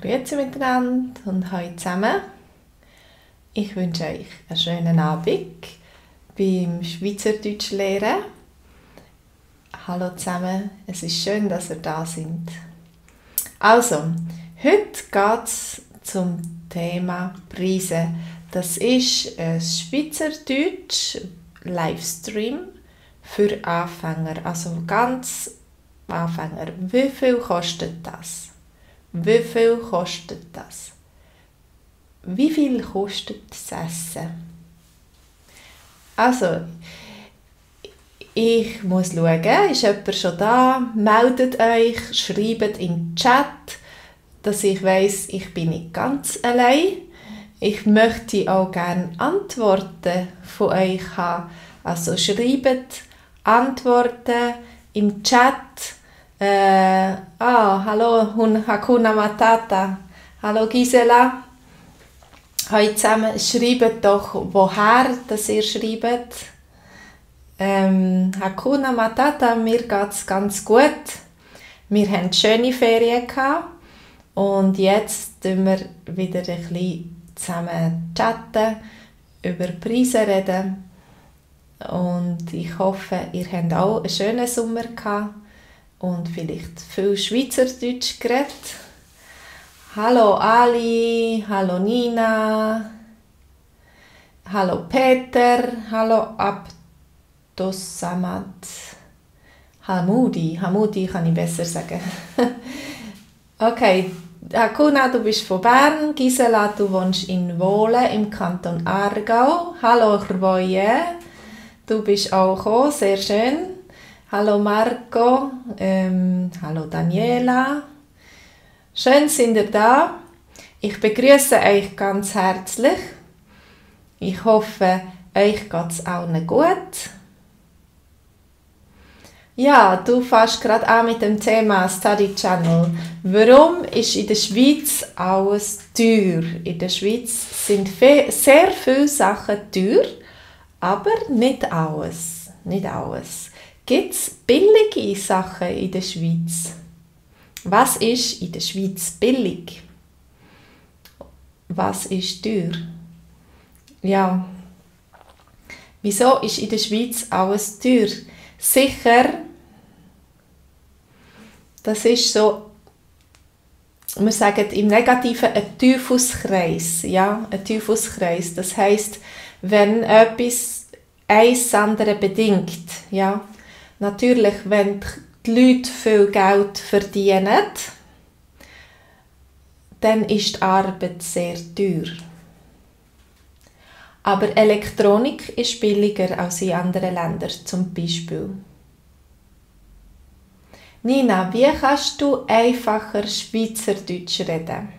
Grüezi miteinander und hallo zusammen. Ich wünsche euch einen schönen Abend beim Schweizerdeutsch lernen. Hallo zusammen, es ist schön, dass ihr da seid. Also, heute geht es zum Thema Preise. Das ist ein Schweizerdeutsch Livestream für Anfänger, also ganz Anfänger. Wie viel kostet das? Wie viel kostet das? Wie viel kostet das Essen? Also, ich muss schauen, ist jemand schon da? Meldet euch, schreibt in den Chat, dass ich weiss, ich bin nicht ganz allein. Ich möchte auch gerne Antworten von euch haben. Also schreibt Antworten im Chat. Hallo Hakuna Matata. Hallo Gisela. Hallo zusammen. Schreibt doch, woher dass ihr schreibt. Hakuna Matata, mir geht es ganz gut. Wir hatten schöne Ferien gehabt. Und jetzt reden wir wieder ein bisschen zusammen chatten, über Preise reden. Und ich hoffe, ihr habt auch einen schönen Sommer gehabt und vielleicht viel Schweizerdeutsch geredet. Hallo Ali, hallo Nina, hallo Peter, hallo Abdos Samad, Hamudi kann ich besser sagen. Okay, Hakuna, du bist von Bern, Gisela, du wohnst in Wohlen im Kanton Aargau. Hallo Chroje, du bist auch gekommen, sehr schön. Hallo Marco, hallo Daniela. Schön sind ihr da. Ich begrüße euch ganz herzlich. Ich hoffe, euch geht es allen gut. Ja, du fährst gerade an mit dem Thema Study Channel. Warum ist in der Schweiz alles teuer? In der Schweiz sind sehr viele Sachen teuer, aber nicht alles. Nicht alles. Gibt es billige Sachen in der Schweiz? Was ist in der Schweiz billig? Was ist teuer? Ja, wieso ist in der Schweiz alles teuer? Sicher, das ist so, wir sagen im Negativen ein Teufelskreis. Ja, ein Teufelskreis. Das heisst, wenn etwas eins andere bedingt, ja, natürlich, wenn die Leute viel Geld verdienen, dann ist die Arbeit sehr teuer. Aber Elektronik ist billiger als in anderen Ländern, zum Beispiel. Nina, wie kannst du einfacher Schweizerdeutsch reden?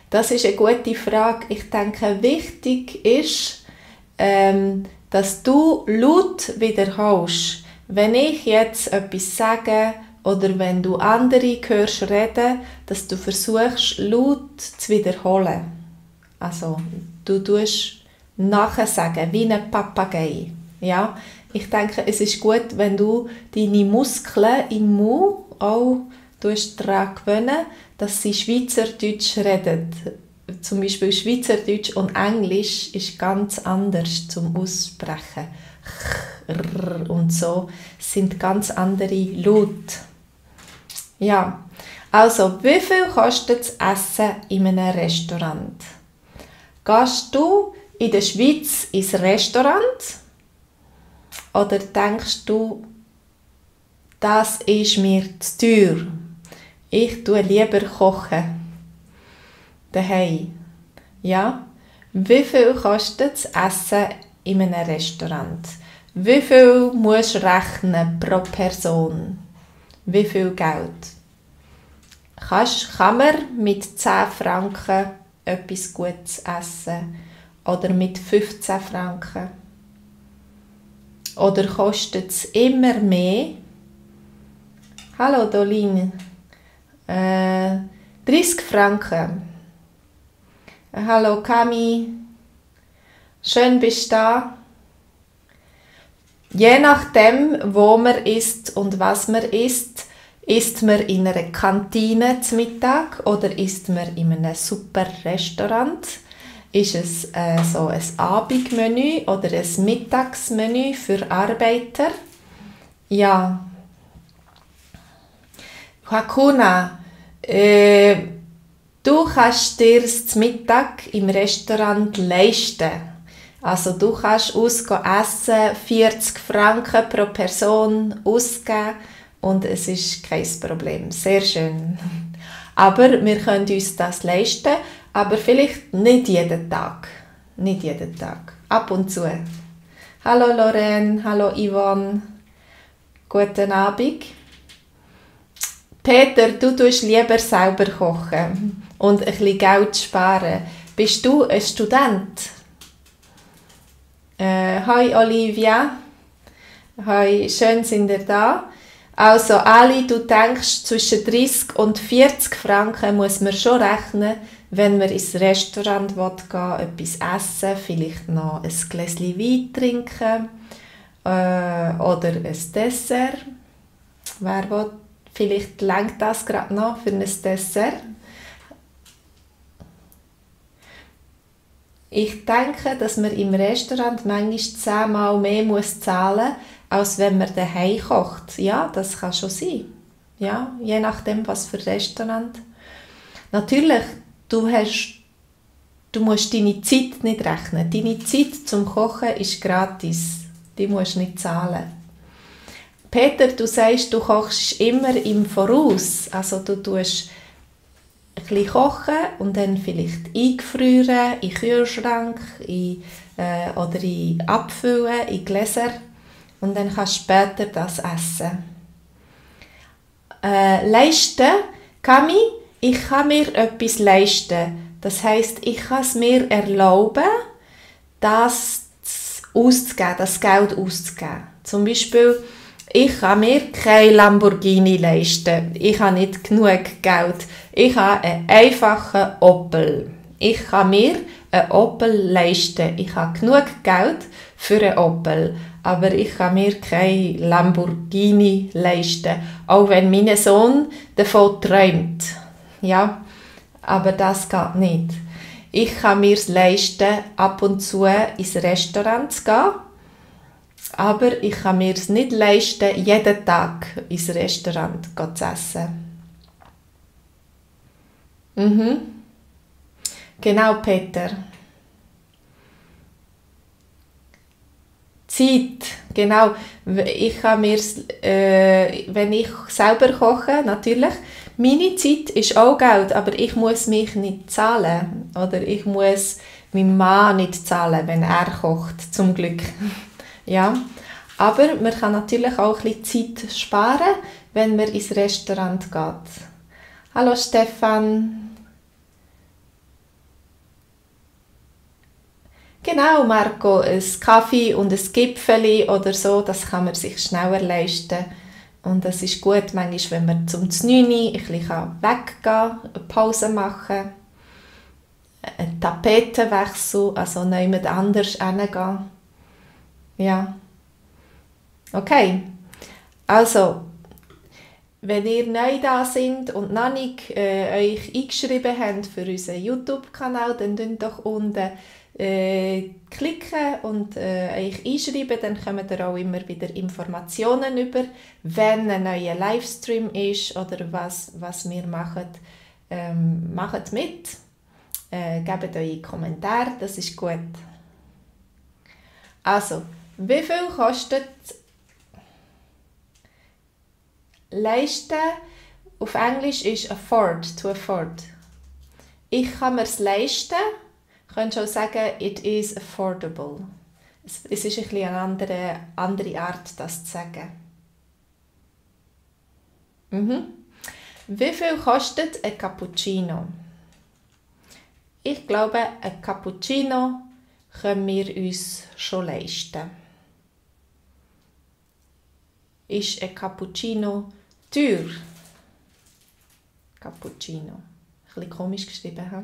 Das ist eine gute Frage. Ich denke, wichtig ist, dass du laut wiederholst. Wenn ich jetzt etwas sage oder wenn du andere hörst reden, dass du versuchst, laut zu wiederholen. Also, du tust nachher sagen, wie ein Papagei. Ja? Ich denke, es ist gut, wenn du deine Muskeln im Mund auch daran gewöhnen, dass sie Schweizerdeutsch reden. Zum Beispiel Schweizerdeutsch und Englisch ist ganz anders zum Aussprechen. Und so sind ganz andere Laute. Ja, also wie viel kostet das Essen in einem Restaurant? Gehst du in der Schweiz ins Restaurant? Oder denkst du, das ist mir zu teuer? Ich tue lieber kochen. Daheim. Ja? Wie viel kostet das Essen in einem Restaurant? Wie viel musst du rechnen pro Person? Wie viel Geld? Kann man mit 10 Franken etwas Gutes essen? Oder mit 15 Franken? Oder kostet es immer mehr? Hallo Dolin. 30 Franken. Hallo Kami. Schön bist du da. Je nachdem, wo man isst und was man isst, Isst man in einer Kantine zum Mittag oder isst man in einem super Restaurant? Ist es so ein Abendmenü oder ein Mittagsmenü für Arbeiter? Ja. Hakuna, du kannst dir das Mittag im Restaurant leisten. Also du kannst essen, 40 Franken pro Person ausgeben und es ist kein Problem. Sehr schön. Aber wir können uns das leisten, aber vielleicht nicht jeden Tag. Nicht jeden Tag. Ab und zu. Hallo Lorraine, hallo Yvonne. Guten Abend. Peter, du tust lieber selber kochen und ein bisschen Geld sparen. Bist du ein Student? Hi Olivia. Hi, schön sind ihr da. Also Ali, du denkst, zwischen 30 und 40 Franken muss man schon rechnen, wenn man ins Restaurant gehen, etwas essen, vielleicht noch ein Gläschen Wein trinken oder ein Dessert. Wer will? Vielleicht reicht das gerade noch für ein Dessert. Ich denke, dass man im Restaurant manchmal 10-mal mehr zahlen muss, als wenn man daheim kocht. Ja, das kann schon sein. Ja, je nachdem, was für ein Restaurant. Natürlich, du musst deine Zeit nicht rechnen. Deine Zeit zum Kochen ist gratis. Die musst du nicht zahlen. Peter, du sagst, du kochst immer im Voraus. Also du tust ein bisschen kochen und dann vielleicht eingefrieren, in den Kühlschrank oder abfüllen in Gläser und dann kannst du später das essen. Leisten, Kami, ich kann mir etwas leisten. Das heisst, ich kann es mir erlauben, das auszugeben, das Geld auszugeben. Zum Beispiel, ich kann mir kein Lamborghini leisten. Ich habe nicht genug Geld. Ich habe einen einfachen Opel. Ich kann mir einen Opel leisten. Ich habe genug Geld für einen Opel. Aber ich kann mir kein Lamborghini leisten. Auch wenn mein Sohn davon träumt. Ja, aber das geht nicht. Ich kann mir es leisten, ab und zu ins Restaurant zu gehen. Aber ich kann mir es nicht leisten, jeden Tag ins Restaurant zu essen. Genau, Peter. Zeit, genau. Ich kann mir, wenn ich selber koche, natürlich, meine Zeit ist auch Geld, aber ich muss mich nicht zahlen. Oder ich muss meinem Mann nicht zahlen, wenn er kocht, zum Glück. Ja. Aber man kann natürlich auch ein bisschen Zeit sparen, wenn man ins Restaurant geht. Hallo Stefan. Genau, Marco, ein Kaffee und ein Gipfeli oder so, das kann man sich schneller leisten. Und es ist gut, manchmal, wenn man zum 9 Uhr ein bisschen weggehen kann, eine Pause machen, einen Tapetenwechsel, also jemand anders hingehen. Ja. Okay. Also, wenn ihr neu da seid und noch nicht euch eingeschrieben habt für unseren YouTube-Kanal, dann könnt doch unten klicken und euch einschreiben, dann kommen ihr auch immer wieder Informationen über, wenn ein neuer Livestream ist oder was wir machen. Macht mit, gebt eure Kommentare, das ist gut. Also, wie viel kostet leisten? Auf Englisch ist afford, to afford. Ich kann mir es leisten. Ich könnte schon sagen, it is affordable. Es ist ein bisschen eine andere Art, das zu sagen. Wie viel kostet ein Cappuccino? Ich glaube, ein Cappuccino können wir uns schon leisten. Ist ein Cappuccino teuer? Cappuccino. Ein bisschen komisch geschrieben, he?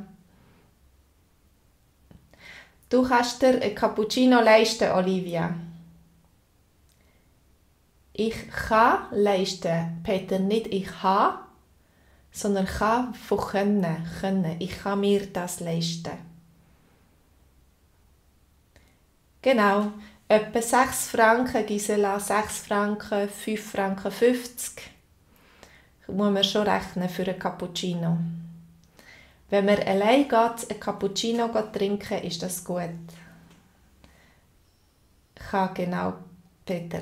Du kannst dir ein Cappuccino leisten, Olivia. Ich kann leisten. Peter, nicht ich habe, sondern kann von können. Ich kann mir das leisten. Genau. Etwa 6 Franken, Gisela, 6 Franken, 5 Franken 50. Muss man schon rechnen für einen Cappuccino. Wenn man allein geht, einen Cappuccino trinken, ist das gut. Kann genau, Peter.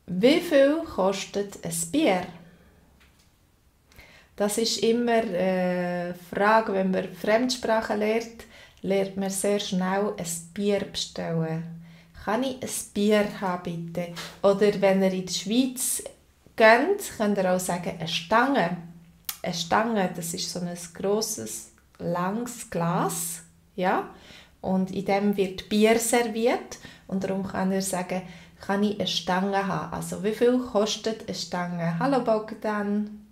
Wie viel kostet ein Bier? Das ist immer eine Frage, wenn man Fremdsprachen lernt man sehr schnell ein Bier bestellen. Kann ich ein Bier haben, bitte? Oder wenn ihr in die Schweiz geht, könnt ihr auch sagen, eine Stange. Eine Stange, das ist so ein grosses, langes Glas. Ja? Und in dem wird Bier serviert. Und darum kann er sagen, kann ich eine Stange haben? Also wie viel kostet eine Stange? Hallo Bogdan.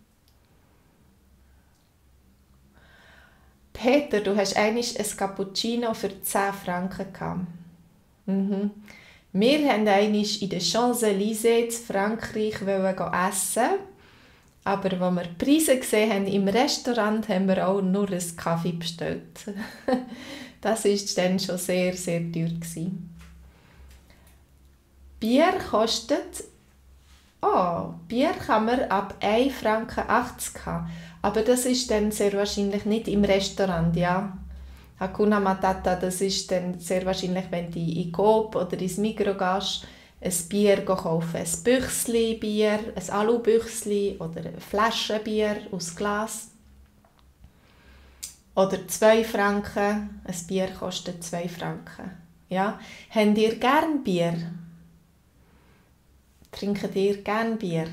Peter, du hast eigentlich ein Cappuccino für 10 Franken gehabt. Wir haben einmal in den Champs-Élysées in Frankreich essen. Aber als wir die Preise gesehen haben im Restaurant, haben wir auch nur einen Kaffee bestellt. Das war dann schon sehr, sehr teuer. Bier kostet... Bier kann man ab 1,80 Franken haben. Aber das ist dann sehr wahrscheinlich nicht im Restaurant, ja. Hakuna Matata, das ist dann sehr wahrscheinlich, wenn du in Coop oder ins Migros gehst, ein Bier kaufen. Ein Büchsli Bier, ein Alubüchsli oder ein Flaschenbier aus Glas. Oder 2 Franken. Ein Bier kostet 2 Franken. Ja. Habt ihr gern Bier? Trinkt ihr gern Bier?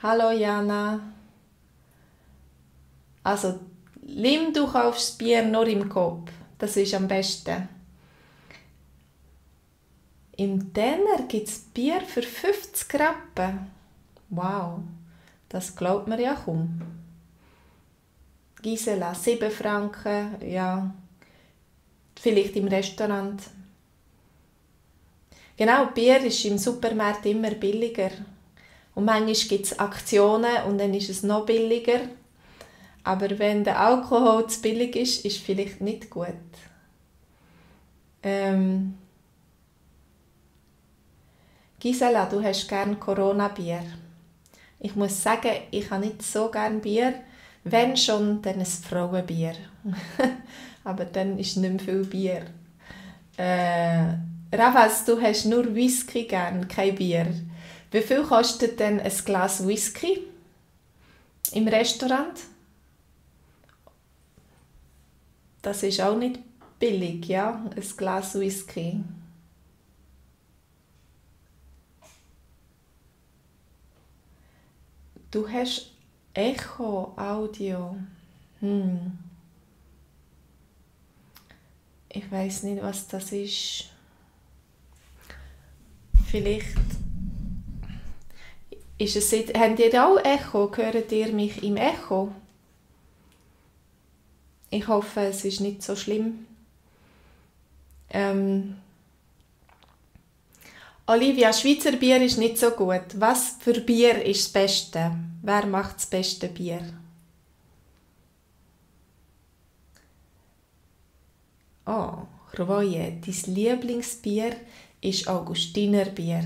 Hallo Jana. Also, du kaufst Bier nur im Coop. Das ist am besten. Im Denner gibt es Bier für 50 Rappen. Wow, das glaubt man ja kaum. Gisela, 7 Franken, ja. Vielleicht im Restaurant. Genau, Bier ist im Supermarkt immer billiger. Und manchmal gibt es Aktionen und dann ist es noch billiger. Aber wenn der Alkohol zu billig ist, ist es vielleicht nicht gut. Gisela, du hast gerne Corona-Bier. Ich muss sagen, ich habe nicht so gerne Bier. Wenn schon, dann ein Frauenbier. Aber dann ist nicht mehr viel Bier. Ravas, du hast nur Whisky gern, kein Bier. Wie viel kostet denn ein Glas Whisky im Restaurant? Das ist auch nicht billig, ja, ein Glas Whisky. Du hast Echo, Audio. Ich weiß nicht, was das ist. Vielleicht ist es... Habt ihr auch Echo? Hört ihr mich im Echo? Ich hoffe, es ist nicht so schlimm. Olivia, Schweizer Bier ist nicht so gut. Was für Bier ist das Beste? Wer macht das beste Bier? Oh, Roye, dein Lieblingsbier ist Augustinerbier.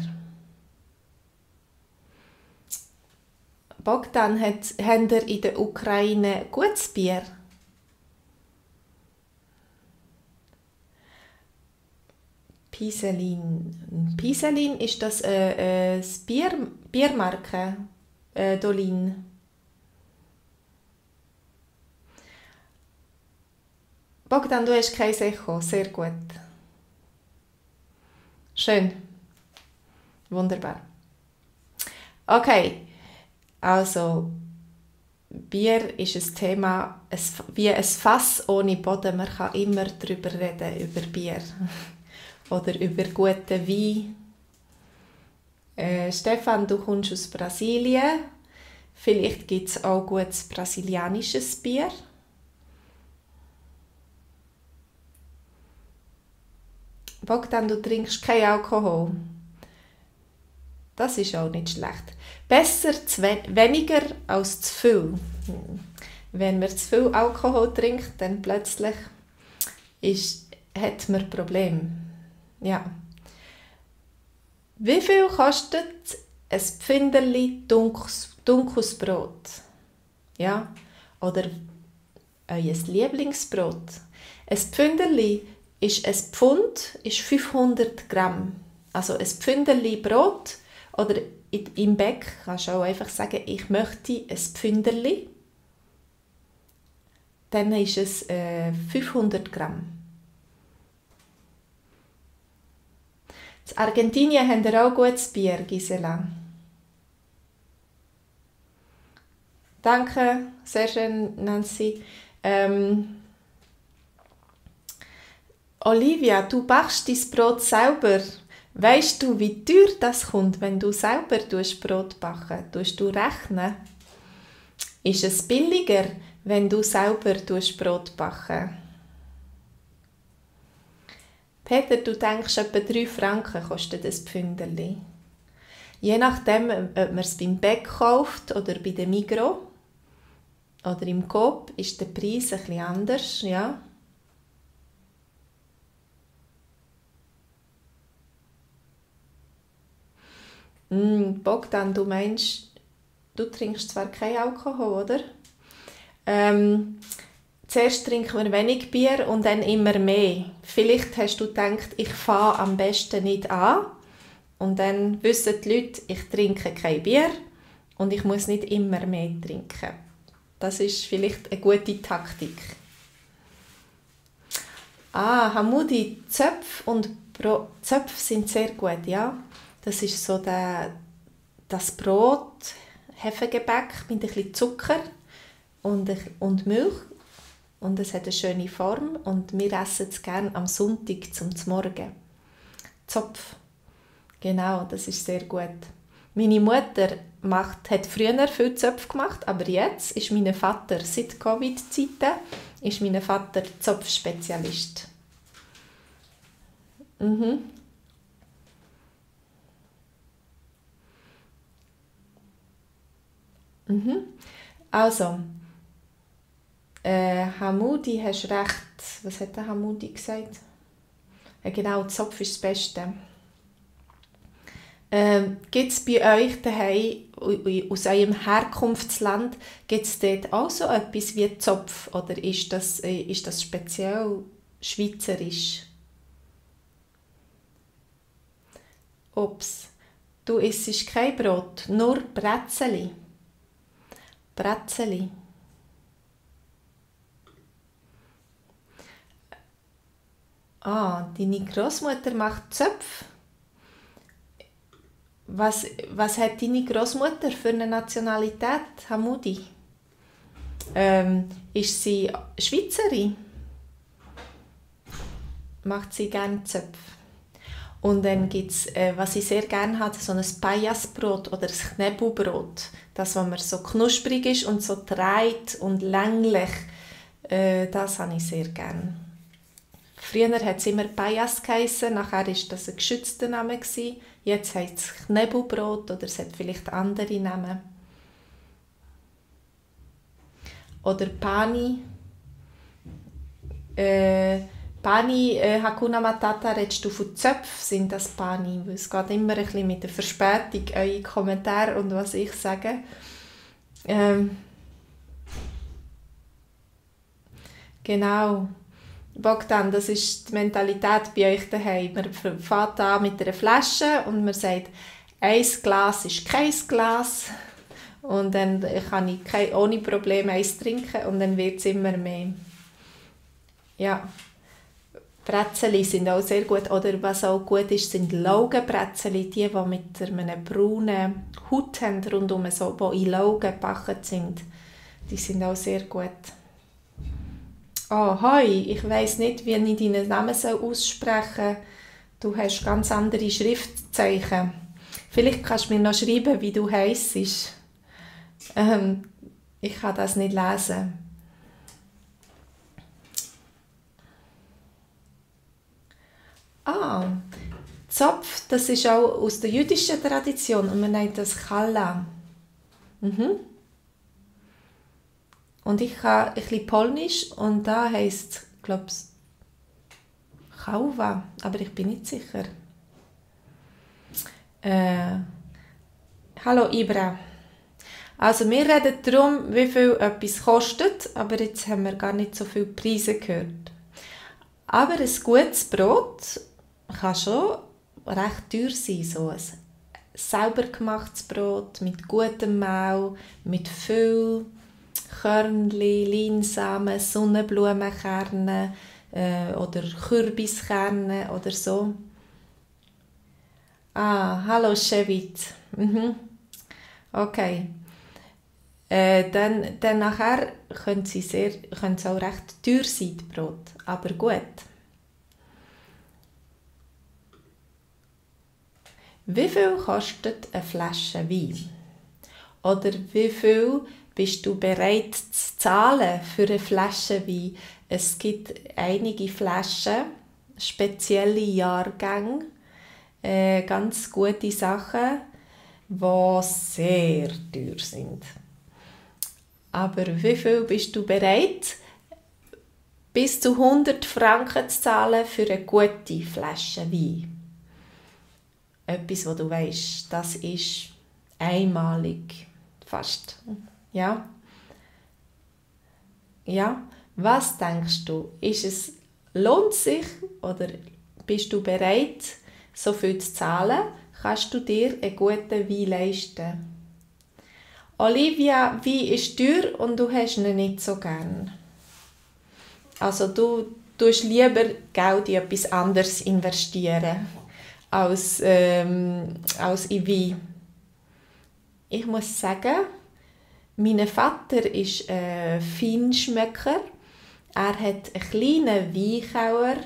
Bogdan, habt ihr in der Ukraine gutes Bier? Piselin. Piselin, ist das eine Biermarke? Dolin. Bogdan, du hast kein Echo. Sehr gut. Schön. Wunderbar. Okay. Also, Bier ist ein Thema, wie ein Fass ohne Boden. Man kann immer darüber reden, über Bier. Oder über guten Wein. Stefan, du kommst aus Brasilien. Vielleicht gibt es auch gutes brasilianisches Bier. Bogdan, du trinkst keinen Alkohol. Das ist auch nicht schlecht. Besser weniger als zu viel. Wenn man zu viel Alkohol trinkt, dann plötzlich hat man Probleme. Ja. Wie viel kostet ein Pfinderli dunkles Brot? Ja. Oder euer Lieblingsbrot. Ein Pfünderli ist ein Pfund, ist 500 Gramm. Also ein Pfünderli Brot oder im Bäck kannst du auch einfach sagen, ich möchte ein Pfünderli. Dann ist es 500 Gramm. In Argentinien haben wir auch gutes Bier, Gisela. Danke, sehr schön, Nancy. Olivia, du backst dein Brot selber. Weisst du, wie teuer das kommt, wenn du selber Brot backen? Tust du rechnen? Ist es billiger, wenn du selber Brot backen? Peter, du denkst, etwa 3 Franken kostet das Pfünderli. Je nachdem, ob man es beim Bäck kauft oder bei der Migros oder im Coop, ist der Preis ein bisschen anders, ja. Bogdan, du meinst, du trinkst zwar keinen Alkohol, oder? Zuerst trinken wir wenig Bier und dann immer mehr. Vielleicht hast du gedacht, ich fange am besten nicht an. Und dann wissen die Leute, ich trinke kein Bier und ich muss nicht immer mehr trinken. Das ist vielleicht eine gute Taktik. Hamudi, Zöpfe und Zöpfe sind sehr gut, ja. Das ist so das Brot, Hefegebäck mit ein bisschen Zucker und Milch. Und es hat eine schöne Form und wir essen es gerne am Sonntag zum Morgen. Zopf. Genau, das ist sehr gut. Meine Mutter hat früher viel Zöpfe gemacht, aber jetzt ist mein Vater, seit Covid-Zeiten, ist mein Vater Zopfspezialist. Also, Hamudi, hast recht. Was hat der Hamudi gesagt? Genau, Zopf ist das Beste. Gibt es bei euch daheim, aus eurem Herkunftsland, gibt es dort auch so etwas wie Zopf? Oder ist das speziell schweizerisch? Ups, du isst kein Brot, nur Brezeli. Brezeli. Deine Großmutter macht Zöpfe. Was hat deine Großmutter für eine Nationalität, Hamudi? Ist sie Schweizerin? Macht sie gerne Zöpfe? Und dann gibt es, was ich sehr gerne habe, so ein Pajasbrot oder ein Knebelbrot. Das, was man so knusprig ist und so dreht und länglich. Das habe ich sehr gerne. Früher hat es immer Pajas geheissen, nachher war das ein geschützter Name. Jetzt heisst es Knebelbrot oder es hat vielleicht andere Namen. Oder Pani. Pani, Hakuna Matata, redest du von Zöpfen, sind das Pani? Weil es geht immer ein bisschen mit der Verspätung, eure Kommentare und was ich sage. Genau. Bogdan, das ist die Mentalität bei euch daheim. Man fängt an mit einer Flasche und man sagt, ein Glas ist kein Glas. Und dann kann ich ohne Probleme eins trinken und dann wird es immer mehr. Ja. Brezeli sind auch sehr gut. Oder was auch gut ist, sind Laugenbrezeli, die mit einer braunen Haut haben, rundum so, die in Laugen gebacken sind. Die sind auch sehr gut. Oh, hoi, ich weiss nicht, wie ich deinen Namen aussprechen soll. Du hast ganz andere Schriftzeichen. Vielleicht kannst du mir noch schreiben, wie du heisst. Ich kann das nicht lesen. Ah, Zopf, das ist auch aus der jüdischen Tradition und man nennt das Challah. Mhm. Und ich kann ein bisschen Polnisch und da heisst, glaube ich, Chauwa, aber ich bin nicht sicher. Hallo Ibra. Also wir reden darum, wie viel etwas kostet, aber jetzt haben wir gar nicht so viele Preise gehört. Aber ein gutes Brot kann schon recht teuer sein, so ein sauber gemachtes Brot mit gutem Mehl, mit viel Körnchen, Leinsamen, Sonnenblumenkerne oder Kürbiskerne oder so. Ah, hallo Chevit. Mhm. Okay. Dann nachher können sie auch recht teuer sein, die Brot. Aber gut. Wie viel kostet eine Flasche Wein? Oder wie viel bist du bereit zu zahlen für eine Flasche Wein? Es gibt einige Flaschen, spezielle Jahrgänge, ganz gute Sachen, die sehr teuer sind. Aber wie viel bist du bereit, bis zu 100 Franken zu zahlen für eine gute Flasche Wein? Etwas, wo du weisst, das ist einmalig, fast. Ja? Ja? Was denkst du? Lohnt es sich oder bist du bereit, so viel zu zahlen? Kannst du dir einen guten Wein leisten? Olivia, Wein ist teuer und du hast ihn nicht so gern. Also du tust lieber Geld in etwas anderes investieren als in Wein. Ich muss sagen, mein Vater ist ein Feinschmecker. Er hat einen kleinen Weinkeller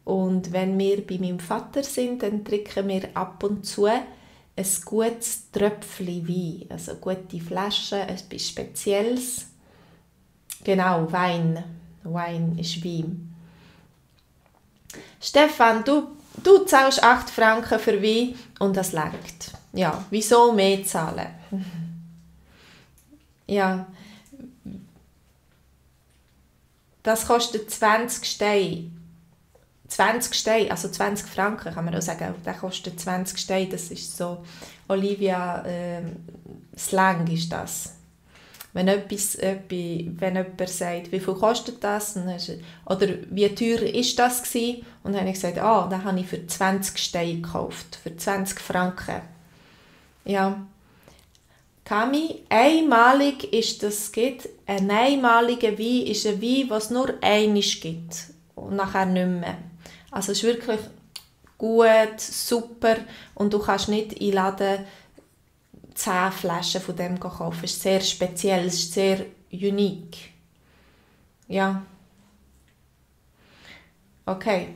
und wenn wir bei meinem Vater sind, dann trinken wir ab und zu ein gutes Tröpfchen Wein, also eine gute Flasche, etwas Spezielles. Genau, Wein. Wein ist Wein. Stefan, du zahlst 8 Franken für Wein und das reicht. Ja, wieso mehr zahlen? Ja, das kostet 20 Steine. 20 Steine, also 20 Franken kann man auch sagen, das kostet 20 Steine, das ist so, Olivia, Slang ist das. Wenn jemand sagt, wie viel kostet das, oder wie teuer ist das gewesen, und dann habe ich gesagt, das habe ich für 20 Steine gekauft, für 20 Franken. Ja. Kami, einmalig ist das gibt. Ein einmaliger Wein ist ein Wein, was es nur einmal gibt und nachher nicht mehr. Also es ist wirklich gut, super und du kannst nicht in den Laden 10 Flaschen von dem kaufen. Es ist sehr speziell, es ist sehr unique. Ja. Okay.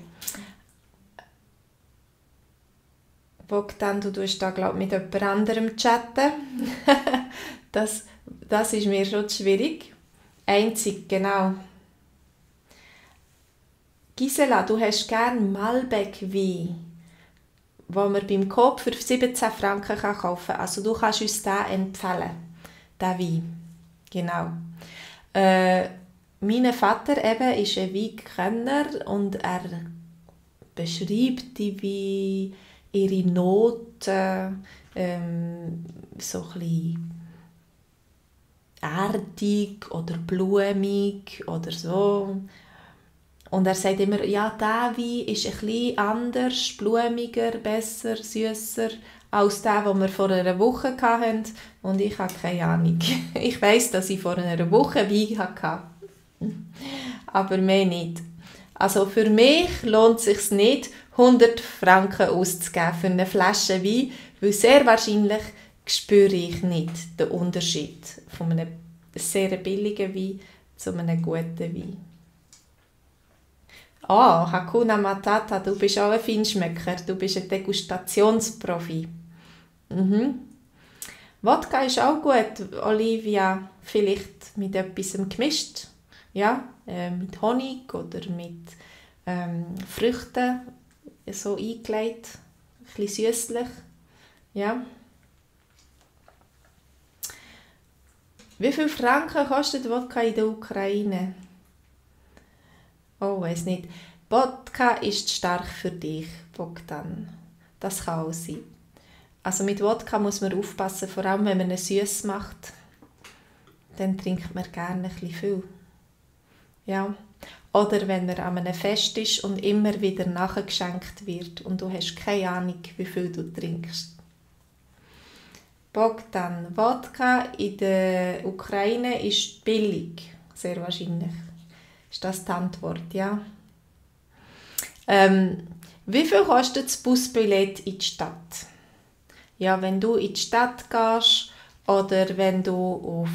Bogdan, du tust da glaub mit jemand anderem chatten. das ist mir schon schwierig. Einzig, genau. Gisela, du hast gerne Malbec-Wein, den man beim Coop für 17 Franken kaufen kann. Also du kannst uns den empfehlen, den Wein. Genau. Mein Vater eben ist ein Weinkenner und er beschreibt die Weine, ihre Noten, so ein bisschen erdig oder blumig oder so. Und er sagt immer, ja, dieser Wein ist ein bisschen anders, blumiger, besser, süsser als der, den wir vor einer Woche hatten. Und ich habe keine Ahnung. Ich weiss, dass ich vor einer Woche Wein hatte. Aber mehr nicht. Also für mich lohnt es sich nicht, 100 Franken auszugeben für eine Flasche Wein, weil sehr wahrscheinlich spüre ich nicht den Unterschied von einem sehr billigen Wein zu einem guten Wein. Hakuna Matata, du bist auch ein Feinschmecker, du bist ein Degustationsprofi. Wodka ist auch gut, Olivia, vielleicht mit etwas gemischt, ja, mit Honig oder mit Früchten, so eingelegt, ein bisschen süsslich. Ja. Wie viel Franken kostet Wodka in der Ukraine? Oh, weiß nicht. Wodka ist stark für dich, Bogdan. Das kann auch sein. Also mit Wodka muss man aufpassen, vor allem wenn man es süß macht. Dann trinkt man gerne ein bisschen viel. Ja. Oder wenn man an einem Fest ist und immer wieder nachgeschenkt wird und du hast keine Ahnung, wie viel du trinkst. Bogdan, Wodka in der Ukraine ist billig, sehr wahrscheinlich. Ist das die Antwort, ja? Wie viel kostet das Busbillett in die Stadt? Ja, wenn du in die Stadt gehst oder wenn du auf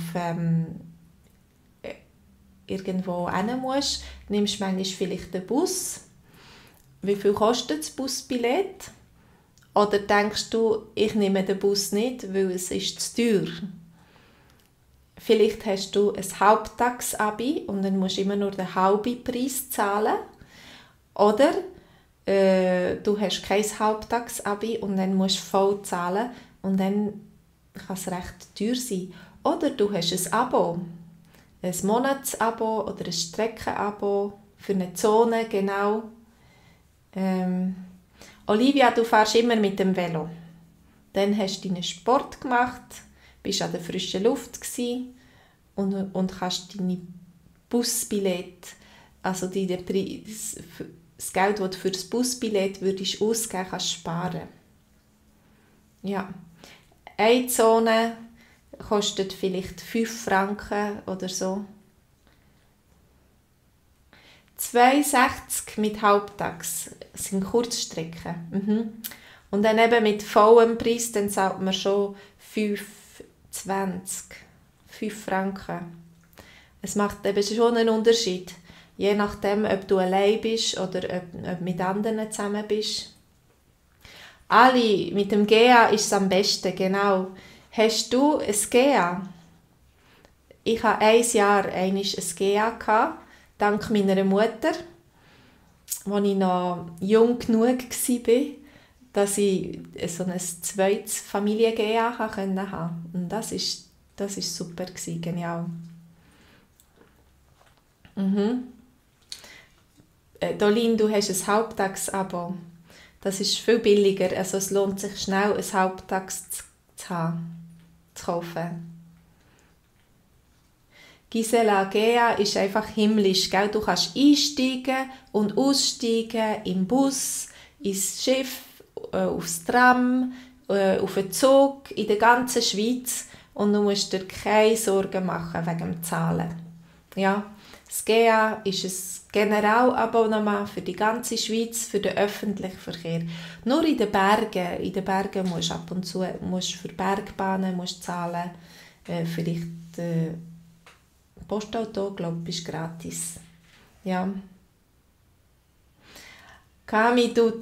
irgendwo hin musst, nimmst du manchmal vielleicht den Bus. Wie viel kostet das Busbillett? Oder denkst du, ich nehme den Bus nicht, weil es ist zu teuer? Vielleicht hast du ein Halbtags-Abi und dann musst du immer nur den halben Preis zahlen. Oder du hast kein Halbtags-Abi und dann musst du voll zahlen und dann kann es recht teuer sein. Oder du hast ein Abo, ein Monatsabo oder ein Streckenabo für eine Zone, genau. Olivia, du fährst immer mit dem Velo. Dann hast du deinen Sport gemacht, bist an der frischen Luft und kannst deine Busbillett, also das Geld, das du für das Busbillett würdest ausgeben, kannst du sparen. Ja. Eine Zone kostet vielleicht 5 Franken oder so. 2,60 mit Halbtags sind Kurzstrecken. Und dann eben mit vollem Preis, dann zahlt man schon 5,20. 5 Franken. Es macht eben schon einen Unterschied. Je nachdem, ob du allein bist oder ob mit anderen zusammen bist. Ali, mit dem GEA ist es am besten, genau. Hast du ein GEA? Ich hatte 1 Jahr ein GEA, dank meiner Mutter, als ich noch jung genug war, dass ich so ein zweites Familien-GEA haben konnte. Und das war super, genial. Dolin, du hast ein Halbtagsabo. Das ist viel billiger, also es lohnt sich schnell, ein Halbtags zu kaufen. Gisela, GEA ist einfach himmlisch, gell? Du kannst einsteigen und aussteigen im Bus, ins Schiff, aufs Tram, auf den Zug, in der ganzen Schweiz und du musst dir keine Sorgen machen wegen dem Zahlen. Ja, das GEA ist ein Generalabonnement für die ganze Schweiz, für den öffentlichen Verkehr. Nur in den Bergen musst du ab und zu für Bergbahnen zahlen, vielleicht Postauto, glaube ich, ist gratis. Ja. Kami, du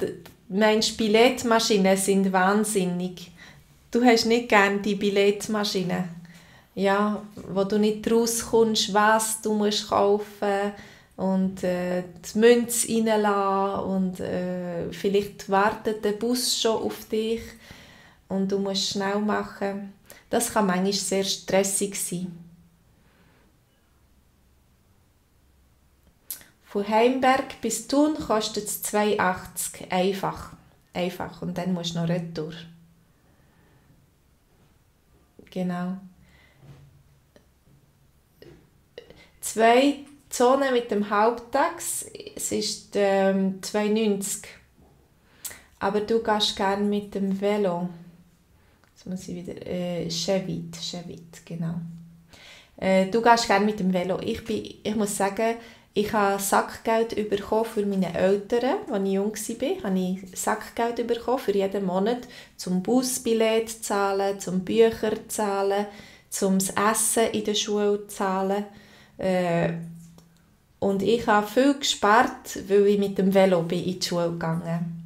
meinst, Billetmaschinen sind wahnsinnig. Du hast nicht gerne die Billetmaschinen, ja, wo du nicht rauskommst, was du musst kaufen und die Münze reinlassen und vielleicht wartet der Bus schon auf dich und du musst schnell machen. Das kann manchmal sehr stressig sein. Von Heimberg bis Thun kostet es 2,80 einfach. Und dann musst du noch retour. Genau. 2 Zonen mit dem Halbtags, es ist 2,90. Aber du gehst gerne mit dem Velo. Jetzt muss ich wieder... Chevit, genau. Du gehst gerne mit dem Velo. Ich muss sagen, ich habe Sackgeld bekommen für meine Eltern, als ich jung war. Habe ich Sackgeld bekommen für jeden Monat, zum Busbillett zu zahlen, zum Bücher zu zahlen, zum Essen in der Schule zu zahlen. Und ich habe viel gespart, weil ich mit dem Velo bin in die Schule gegangen.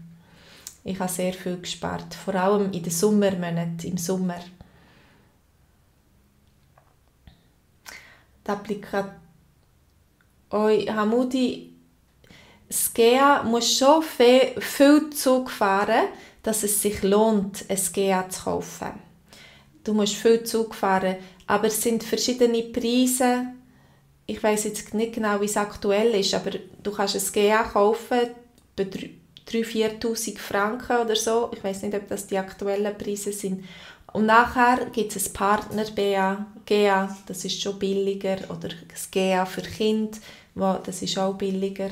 Ich habe sehr viel gespart, vor allem in den Sommermonaten, im Sommer. Die Hamudi, das GEA muss schon viel Zug fahren, dass es sich lohnt, ein GEA zu kaufen. Du musst viel Zug fahren, aber es sind verschiedene Preise. Ich weiss jetzt nicht genau, wie es aktuell ist, aber du kannst ein GEA kaufen bei 3'000–4'000 Franken oder so. Ich weiss nicht, ob das die aktuellen Preise sind. Und nachher gibt es ein Partner-GEA, das ist schon billiger. Oder das GEA für Kinder, das ist auch billiger.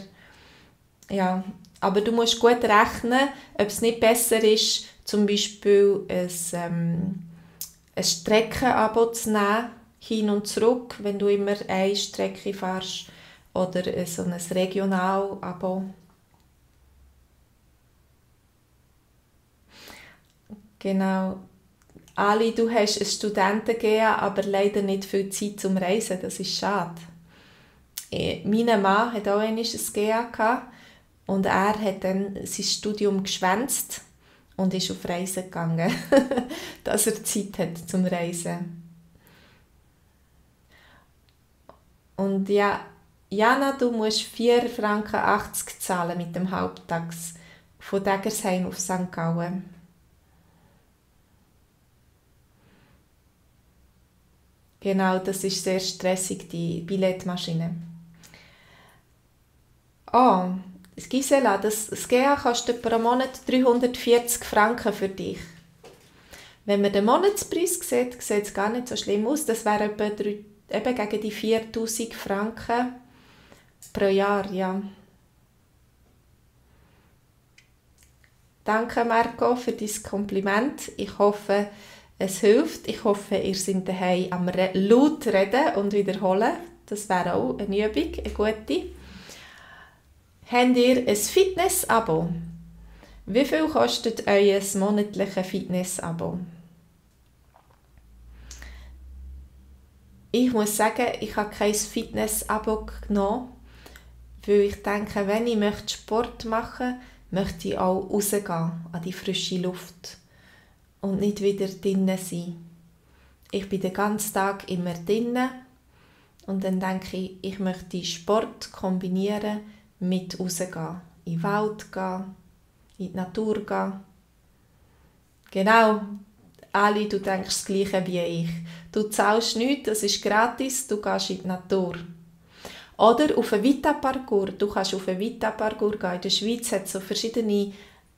Ja, aber du musst gut rechnen, ob es nicht besser ist, zum Beispiel ein Streckenabo zu nehmen, hin und zurück, wenn du immer eine Strecke fährst, oder so ein Regionalabo. Genau. Ali, du hast ein Studenten-GEA, aber leider nicht viel Zeit zum Reisen, das ist schade. Mein Mann hat auch einmal ein GEA gehabt und er hat dann sein Studium geschwänzt und ist auf Reisen gegangen, dass er Zeit hat zum Reisen. Und ja, Jana, du musst 4,80 Franken zahlen mit dem Halbtags von Deggersheim auf St. Gallen. Genau, das ist sehr stressig, die Billetmaschine. Oh, Gisela, das GEA kostet pro Monat 340 Franken für dich. Wenn man den Monatspreis sieht, sieht es gar nicht so schlimm aus. Das wäre eben gegen die 4'000 Franken pro Jahr, ja. Danke, Marco, für dein Kompliment. Ich hoffe, es hilft. Ich hoffe, ihr seid daheim am laut reden und wiederholen. Das wäre auch eine Übung, eine gute. Habt ihr ein Fitness-Abo? Wie viel kostet euer monatliches Fitness-Abo? Ich muss sagen, ich habe kein Fitness-Abo genommen, weil ich denke, wenn ich Sport machen möchte, möchte ich auch rausgehen an die frische Luft und nicht wieder drinnen sein. Ich bin den ganzen Tag immer drinnen und dann denke ich, ich möchte Sport kombinieren mit rausgehen, in den Wald gehen, in die Natur gehen. Genau, Ali, du denkst das Gleiche wie ich. Du zahlst nichts, das ist gratis, du gehst in die Natur. Oder auf einen Vita-Parcours. Du kannst auf einen Vita-Parcours gehen. In der Schweiz hat es so verschiedene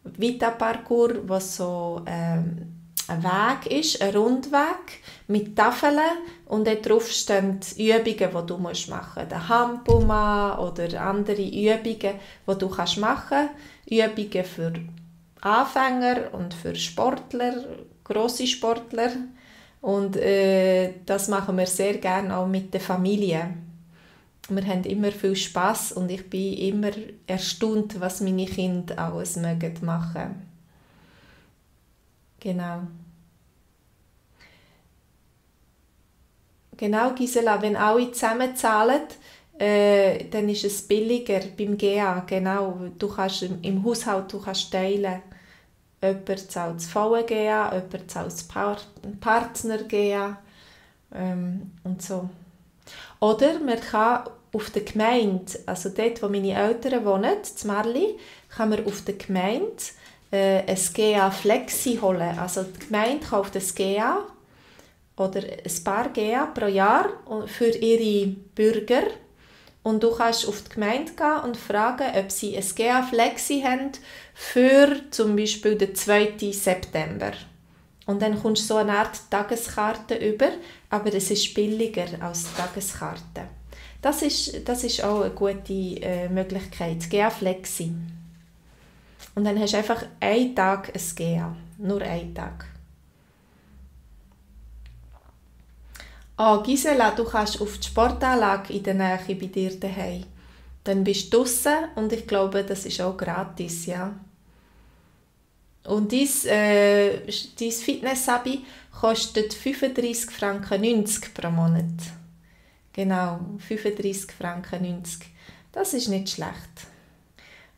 Vita-Parcours, wo so ein Weg ist, ein Rundweg mit Tafeln und dort drauf stehen die Übungen, die du machen musst. Der Hampelmann oder andere Übungen, die du machen kannst. Übungen für Anfänger und für Sportler, grosse Sportler. Und das machen wir sehr gerne auch mit der Familie. Wir haben immer viel Spass und ich bin immer erstaunt, was meine Kinder alles machen mögen. Genau, Gisela, wenn alle zusammen zahlen, dann ist es billiger beim GEA. Genau, du kannst im Haushalt teilen. Jemand zahlt das volle GEA, jemand zahlt das Partner-GEA und so. Oder man kann auf der Gemeinde, also dort, wo meine Eltern wohnen, in Marli, kann man auf der Gemeinde ein GEA Flexi holen. Also die Gemeinde kauft ein GEA oder ein paar GEA pro Jahr für ihre Bürger. Und du kannst auf die Gemeinde gehen und fragen, ob sie ein GEA Flexi haben für zum Beispiel den 2. September. Und dann kommst du so eine Art Tageskarte über, aber es ist billiger als Tageskarte. Das ist auch eine gute Möglichkeit, GEA Flexi. Und dann hast du einfach einen Tag ein GEA, nur einen Tag. Oh, Gisela, du kannst auf die Sportanlage in der Nähe bei dir daheim. Dann bist du draussen und ich glaube, das ist auch gratis, ja. Und dein Fitness-Abi kostet 35,90 Franken pro Monat. Genau, 35,90 Franken. Das ist nicht schlecht.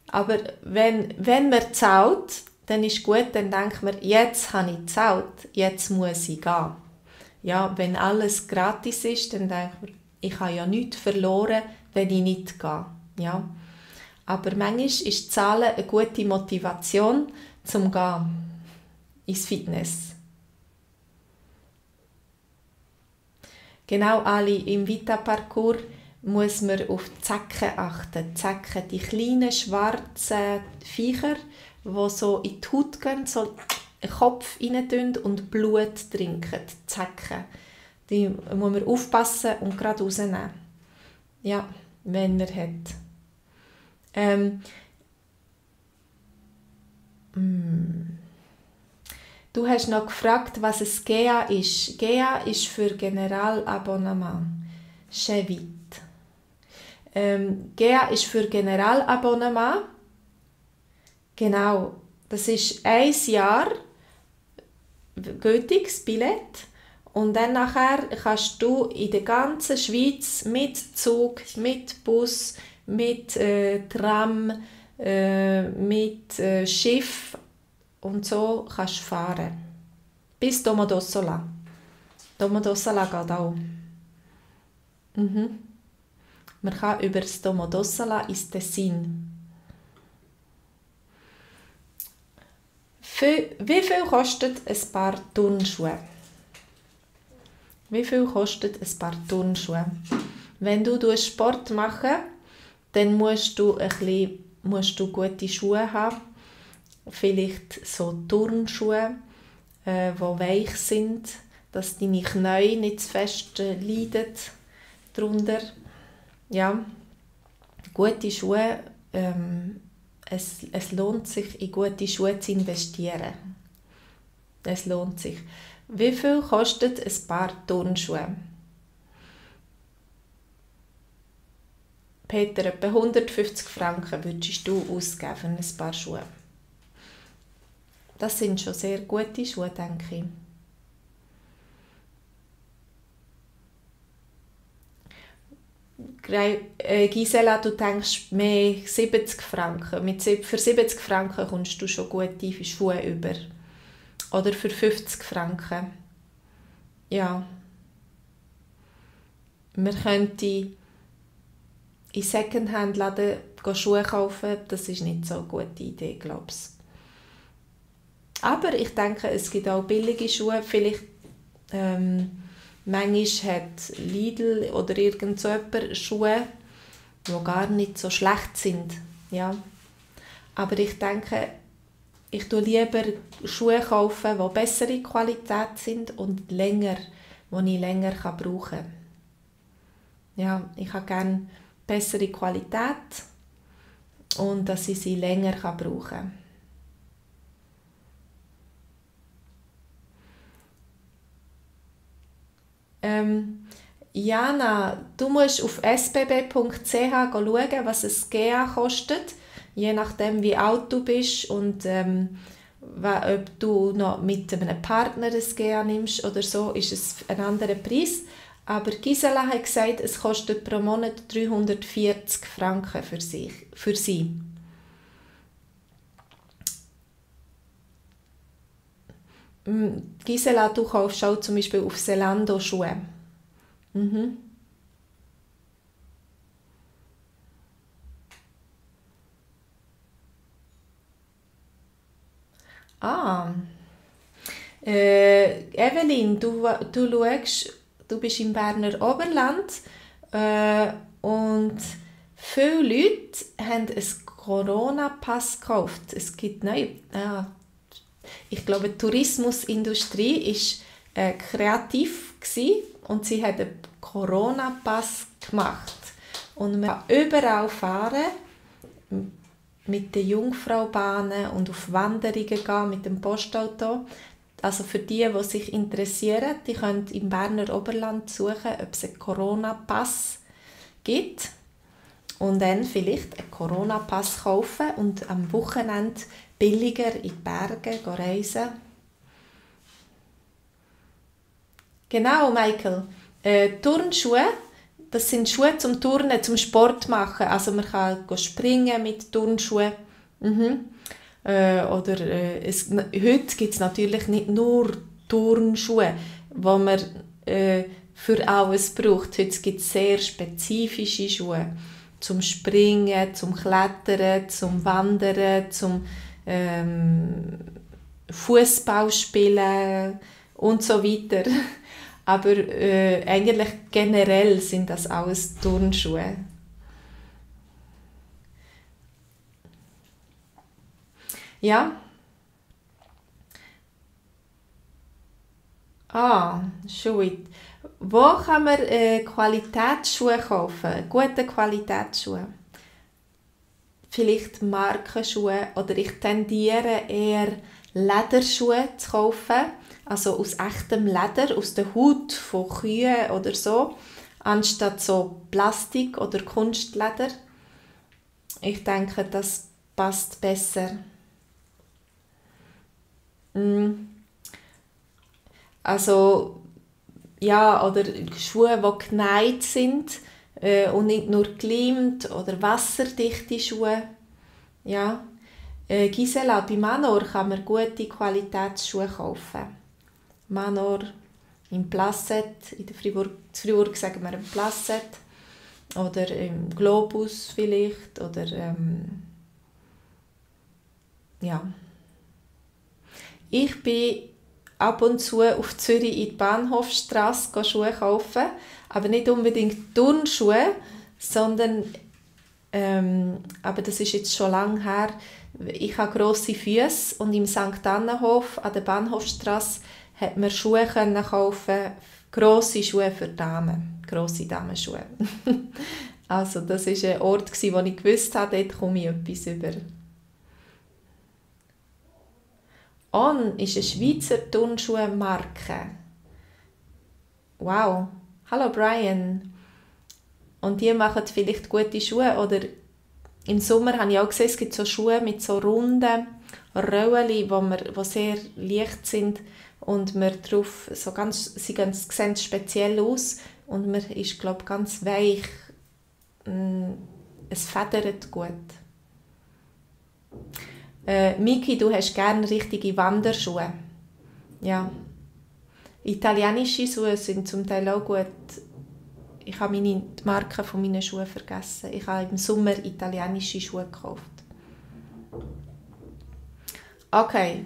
Aber wenn man zahlt, dann ist gut, dann denkt man, jetzt habe ich gezahlt, jetzt muss ich gehen. Ja, wenn alles gratis ist, dann denkt man, ich habe ja nichts verloren, wenn ich nicht gehe. Ja. Aber manchmal ist Zahlen eine gute Motivation zum Gehen ins Fitness. Genau, Ali, im Vita-Parcours muss man auf die Zecken achten. Die Zecken, die kleinen schwarzen Viecher, die so in die Haut gehen, so den Kopf rein und Blut trinken. Die Zecken. Die muss man aufpassen und gerade rausnehmen. Ja, wenn man hat. Du hast noch gefragt, was ein GEA ist. GEA ist für Generalabonnement. Chevit. GEA ist für Generalabonnement. Genau. Das ist 1 Jahr gültiges Billett. Und dann nachher kannst du in der ganzen Schweiz mit Zug, mit Bus, mit Tram, mit Schiff und so kannst fahren. Bis Domodossola. Domodossola geht auch. Man kann über das Domodossola ins Tessin. Wie viel kostet ein Paar Turnschuhe? Wie viel kostet ein Paar Turnschuhe? Wenn du Sport machen, dann musst du gute Schuhe haben. Vielleicht so Turnschuhe, die weich sind, dass deine Knie nicht zu fest leiden darunter. Ja, gute Schuhe, es lohnt sich, in gute Schuhe zu investieren. Es lohnt sich. Wie viel kostet ein Paar Turnschuhe? Peter, etwa 150 Franken würdest du ausgeben für ein Paar Schuhe. Das sind schon sehr gute Schuhe, denke ich. Gisela, du denkst mehr 70 Franken. Für 70 Franken kommst du schon gute Schuhe über. Oder für 50 Franken. Ja. Man könnte in Secondhand-Läden Schuhe kaufen. Das ist nicht so eine gute Idee, glaube ich. Aber ich denke, es gibt auch billige Schuhe. Vielleicht manchmal hat Lidl oder irgend so jemand Schuhe, die gar nicht so schlecht sind. Ja. Aber ich denke, ich kaufe lieber Schuhe kaufen, die bessere Qualität sind und länger, die ich länger brauchen kann. Ja, ich habe gerne bessere Qualität und dass ich sie länger brauchen kann. Jana, du musst auf sbb.ch schauen, was ein GEA kostet, je nachdem wie alt du bist und ob du noch mit einem Partner ein GEA nimmst oder so, ist es ein anderer Preis. Aber Gisela hat gesagt, es kostet pro Monat 340 Franken für sie. Gisela, du kaufst auch zum Beispiel auf Zalando Schuhe. Evelyn, du schaust, du bist im Berner Oberland und viele Leute haben einen Corona-Pass gekauft. Es gibt ich glaube, die Tourismusindustrie war kreativ und sie hat einen Corona-Pass gemacht. Und man kann überall fahren, mit den Jungfraubahnen und auf Wanderungen gehen mit dem Postauto. Also für die sich interessieren, die können im Berner Oberland suchen, ob es einen Corona-Pass gibt. Und dann vielleicht einen Corona-Pass kaufen und am Wochenende billiger in die Berge reisen. Genau, Michael. Turnschuhe, das sind Schuhe zum Turnen, zum Sport machen. Also man kann springen mit Turnschuhen. Heute gibt es natürlich nicht nur Turnschuhe, die man für alles braucht. Heute gibt es sehr spezifische Schuhe. zum Springen, zum Klettern, zum Wandern, zum Fußball spielen und so weiter. Aber eigentlich generell sind das alles Turnschuhe. Ja. Schuhe. Wo kann man Qualitätsschuhe kaufen? Gute Qualitätsschuhe. Vielleicht Markenschuhe oder ich tendiere eher Lederschuhe zu kaufen, also aus echtem Leder, aus der Haut von Kühen oder so, anstatt so Plastik oder Kunstleder. Ich denke, das passt besser. Also, ja, oder Schuhe, die genäht sind und nicht nur geleimt, oder wasserdichte Schuhe. Ja. Gisela, bei Manor kann man gute Qualitätsschuhe kaufen. Manor im Placet, in Fribourg sagen wir im Placet, oder im Globus vielleicht, oder ja. Ich bin ab und zu auf Zürich in die Bahnhofstrasse Schuhe kaufen, aber nicht unbedingt Turnschuhe, sondern aber das ist jetzt schon lange her. Ich habe grosse Füße und im St. Annenhof an der Bahnhofstrasse hat man Schuhe kaufen, grosse Schuhe für Damen, grosse Damenschuhe. Also das war ein Ort, wo ich gewusst habe, dort komme ich etwas über. On ist eine Schweizer Turnschuhmarke. Wow. Hallo Brian. Und die machen vielleicht gute Schuhe. Oder im Sommer habe ich auch gesehen, es gibt so Schuhe mit so runden Röllchen, die sehr leicht sind. Und man drauf so sie sehen speziell aus. Und man ist, glaube ich, ganz weich. Es federt gut. Miki, du hast gerne richtige Wanderschuhe. Ja. Italienische Schuhe sind zum Teil auch gut. Ich habe die Marke von meinen Schuhen vergessen. Ich habe im Sommer italienische Schuhe gekauft. Okay.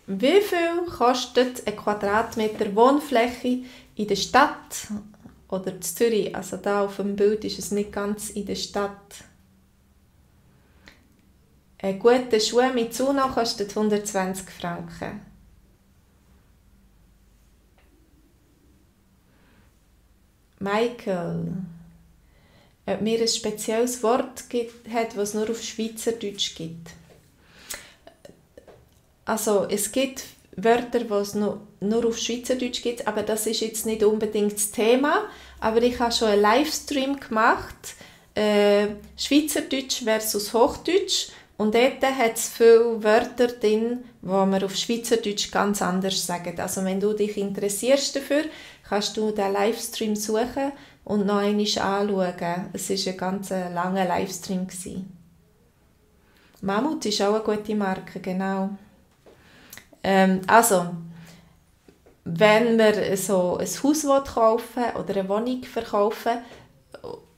Wie viel kostet ein Quadratmeter Wohnfläche in der Stadt oder in Zürich? Also da auf dem Bild ist es nicht ganz in der Stadt. Ein guter Schuh mit Zuno kostet 120 Franken. Michael, ob mir ein spezielles Wort hat, was es nur auf Schweizerdeutsch gibt. Also es gibt Wörter, die es nur auf Schweizerdeutsch gibt, aber das ist jetzt nicht unbedingt das Thema. Aber ich habe schon einen Livestream gemacht, Schweizerdeutsch versus Hochdeutsch. Und dort hat es viele Wörter drin, die man auf Schweizerdeutsch ganz anders sagen. Also wenn du dich interessierst dafür, kannst du den Livestream suchen und noch einmal anschauen. Es war ein ganz langer Livestream. Mammut ist auch eine gute Marke, genau. Also, wenn man so ein Haus kaufen oder eine Wohnung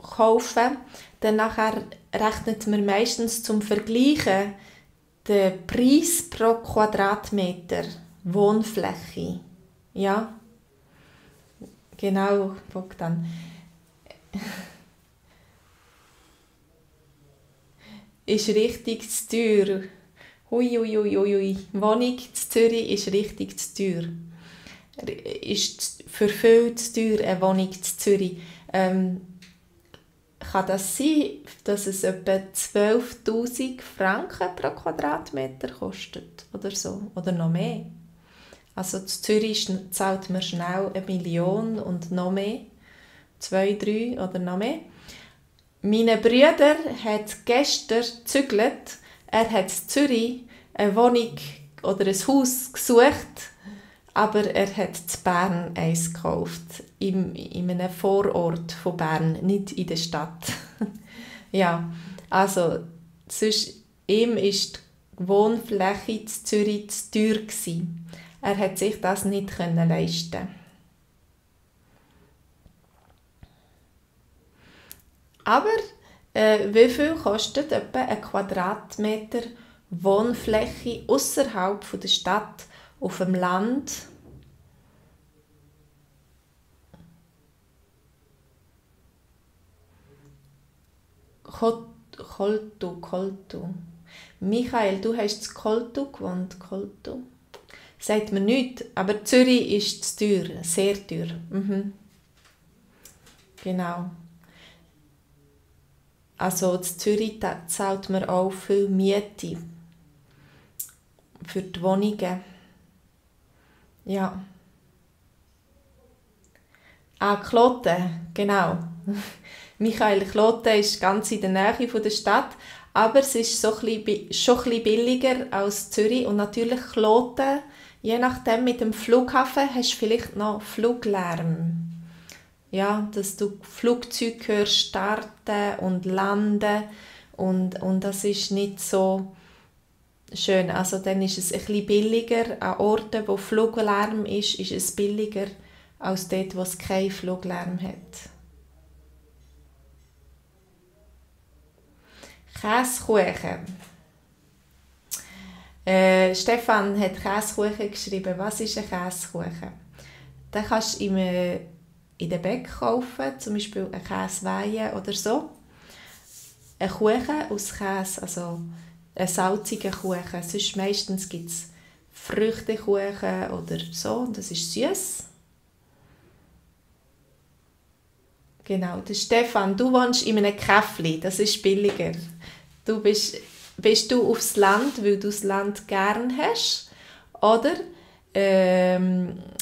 kaufen, dann nachher rechnet man meistens zum Vergleichen den Preis pro Quadratmeter Wohnfläche. Ja, genau, Bogdan. Ist richtig zu teuer. Hui. Wohnung in Zürich ist richtig zu teuer. Ist für viel zu teuer eine Wohnung in Zürich. Kann das sein, dass es etwa 12'000 Franken pro Quadratmeter kostet? Oder so? Oder noch mehr? Also in Zürich zahlt man schnell 1 Million und noch mehr. 2, 3 oder noch mehr. Mein Bruder hat gestern gezügelt. Er hat in Zürich eine Wohnung oder ein Haus gesucht, aber er hat in Bern eins gekauft, in einem Vorort von Bern, nicht in der Stadt. Ja, also sonst, ihm war die Wohnfläche in Zürich zu teuer gewesen. Er hat sich das nicht leisten. Aber wie viel kostet etwa ein Quadratmeter Wohnfläche außerhalb der Stadt auf dem Land? Koltu. Michael, du hast in Koltu gewohnt. Koltu. Sagt mir nichts, aber Zürich ist zu teuer, sehr teuer. Genau. Also in Zürich zahlt man auch viel Miete für die Wohnungen. Ja. Kloten, genau. Michael, Kloten ist ganz in der Nähe von der Stadt, aber es ist schon ein bisschen billiger als Zürich. Und natürlich Kloten, je nachdem mit dem Flughafen hast du vielleicht noch Fluglärm. Ja, dass du Flugzeuge hörst starten und landen und das ist nicht so schön. Also dann ist es ein bisschen billiger. An Orten, wo Fluglärm ist es billiger als dort, wo es keinen Fluglärm hat. Käsekuchen. Stefan hat Käsekuchen geschrieben. Was ist ein Käsekuchen? Den kannst du in den Bäck kaufen, zum Beispiel ein Käseweihe oder so. Ein Kuchen aus Käse, also einen salzigen Kuchen. Sonst meistens gibt es Früchtekuchen oder so, das ist süß. Genau, der Stefan, du wohnst in einem Käffli, das ist billiger. Bist du aufs Land, weil du das Land gern hast, oder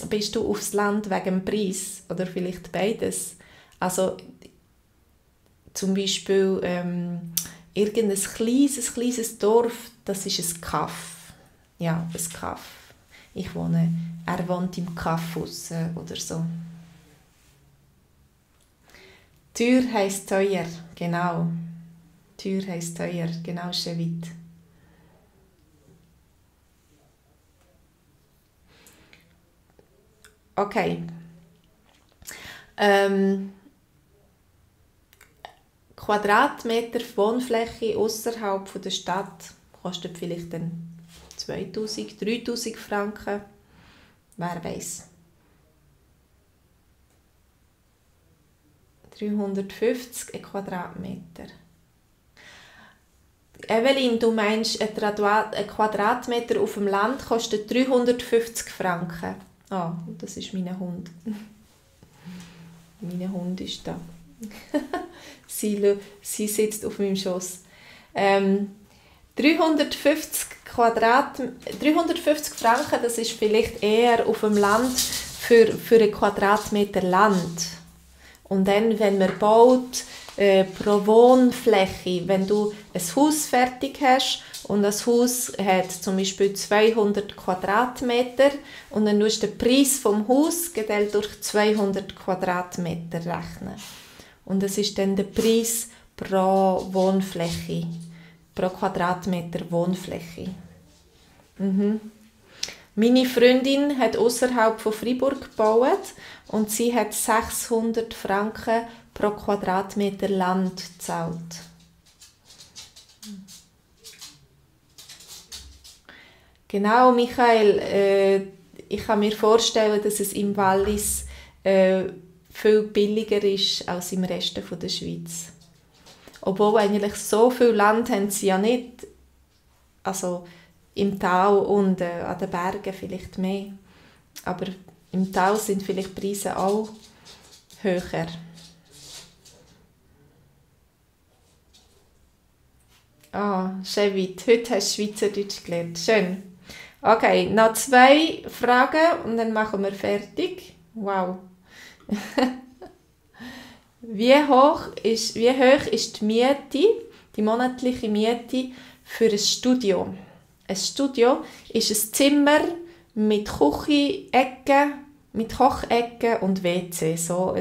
bist du aufs Land wegen dem Preis? Oder vielleicht beides. Also zum Beispiel irgendein kleines Dorf, das ist ein Kaff. Ja, ein Kaff. Er wohnt im Kaff oder so. Teuer heisst teuer, genau. Teuer heisst teuer, genau, Chevit. Okay. Quadratmeter Wohnfläche außerhalb der Stadt kostet vielleicht dann 2000, 3000 Franken. Wer weiß. 350 Quadratmeter. Evelyn, du meinst, ein Quadratmeter auf dem Land kostet 350 Franken. Das ist mein Hund. Mein Hund ist da. Sie sitzt auf meinem Schoss. 350 Franken, das ist vielleicht eher auf dem Land für einen Quadratmeter Land. Und dann, wenn man baut, pro Wohnfläche, wenn du ein Haus fertig hast und das Haus hat zum Beispiel 200 Quadratmeter und dann musst du den Preis vom Haus geteilt durch 200 Quadratmeter rechnen. Und das ist dann der Preis pro Wohnfläche, pro Quadratmeter Wohnfläche. Meine Freundin hat außerhalb von Freiburg gebaut und sie hat 600 Franken pro Quadratmeter Land gezahlt. Genau, Michael, ich kann mir vorstellen, dass es im Wallis viel billiger ist als im Rest der Schweiz. Obwohl eigentlich so viel Land haben sie ja nicht. Also im Tal und an den Bergen vielleicht mehr. Aber im Tal sind vielleicht die Preise auch höher. Chevit, heute hast du Schweizerdeutsch gelernt. Schön. Okay, noch 2 Fragen und dann machen wir fertig. Wow. Wie hoch ist die Miete, die monatliche Miete für ein Studio? Ein Studio ist ein Zimmer mit Küche-Ecke, mit Kochecke und WC. So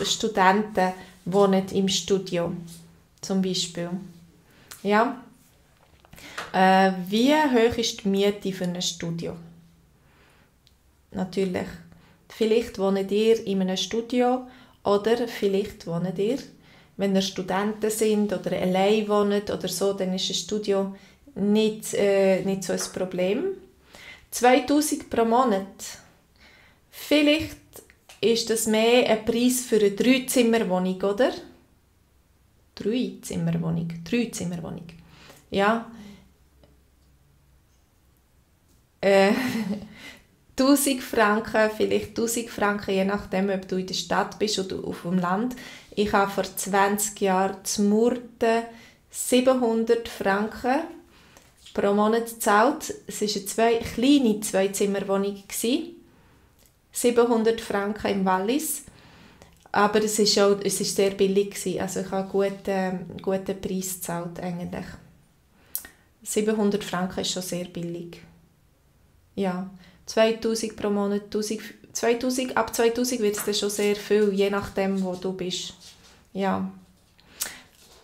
Studenten wohnen im Studio, zum Beispiel. Ja. Wie hoch ist die Miete für ein Studio? Natürlich. Vielleicht wohnt ihr in einem Studio oder vielleicht wohnt ihr wenn ihr Studenten sind oder allein wohnt oder so, dann ist ein Studio nicht so ein Problem. 2000 pro Monat. Vielleicht ist das mehr ein Preis für eine 3-Zimmer-Wohnung, oder? 3-Zimmer-Wohnung. Ja. 1000 Franken, vielleicht 1000 Franken, je nachdem, ob du in der Stadt bist oder auf dem Land. Ich habe vor 20 Jahren zu Murten 700 Franken pro Monat gezahlt. Es war eine kleine 2-Zimmer-Wohnung. 700 Franken im Wallis. Aber es ist sehr billig gewesen. Also ich habe einen guten Preis gezahlt eigentlich. 700 Franken ist schon sehr billig. Ja, 2000 pro Monat, 2000, ab 2000 wird es dann schon sehr viel, je nachdem, wo du bist. Ja.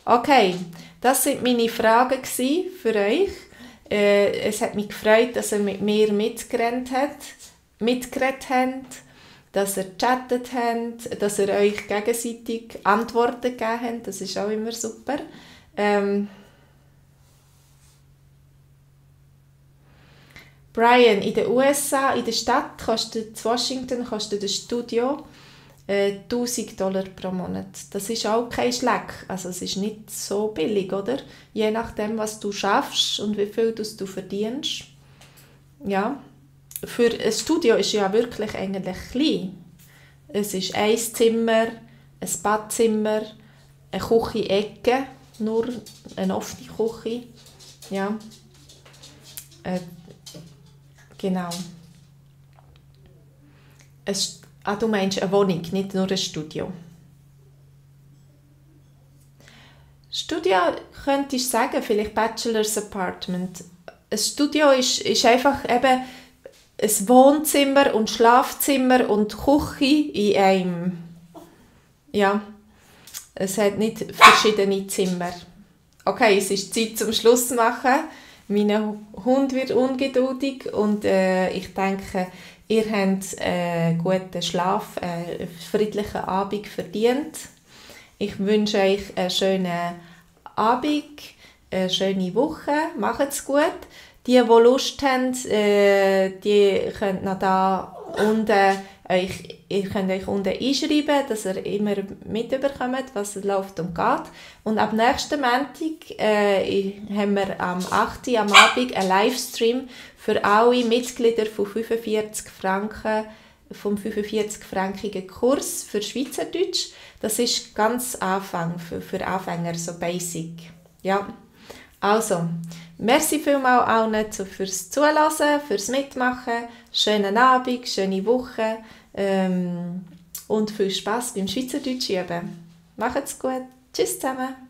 Okay, das waren meine Fragen für euch. Es hat mich gefreut, dass ihr mit mir mitgeredet habt, dass ihr gechattet habt, dass ihr euch gegenseitig Antworten gegeben habt. Das ist auch immer super. Brian, in den USA, in der Stadt, in Washington, kostet das Studio $1000 pro Monat. Das ist auch kein Schleck. Also es ist nicht so billig, oder? Je nachdem, was du schaffst und wie viel du verdienst. Ja. Für ein Studio ist ja wirklich eigentlich klein. Es ist ein Zimmer, ein Badzimmer, eine Küche-Ecke, nur eine offene Küche. Ja. Genau. Du meinst eine Wohnung, nicht nur ein Studio. Studio könnte ich sagen, vielleicht Bachelor's Apartment. Ein Studio ist einfach eben ein Wohnzimmer und Schlafzimmer und Küche in einem. Ja, es hat nicht verschiedene Zimmer. Okay, es ist Zeit zum Schluss machen. Mein Hund wird ungeduldig und ich denke, ihr habt einen guten Schlaf, einen friedlichen Abend verdient. Ich wünsche euch einen schönen Abend, eine schöne Woche. Macht's gut. Die Lust haben, die könnt noch da unten ihr könnt euch unten einschreiben, dass ihr immer mitbekommt, was läuft und geht. Und ab nächsten Montag haben wir am 8. am Abend einen Livestream für alle Mitglieder von 45 Franken, vom 45-frankigen Kurs für Schweizerdeutsch. Das ist ganz Anfang, für Anfänger, so basic. Ja. Also, merci vielmals allen fürs Zuhören, fürs Mitmachen. Schönen Abend, schöne Woche und viel Spass beim Schweizerdeutsch üben. Macht's gut. Tschüss zusammen.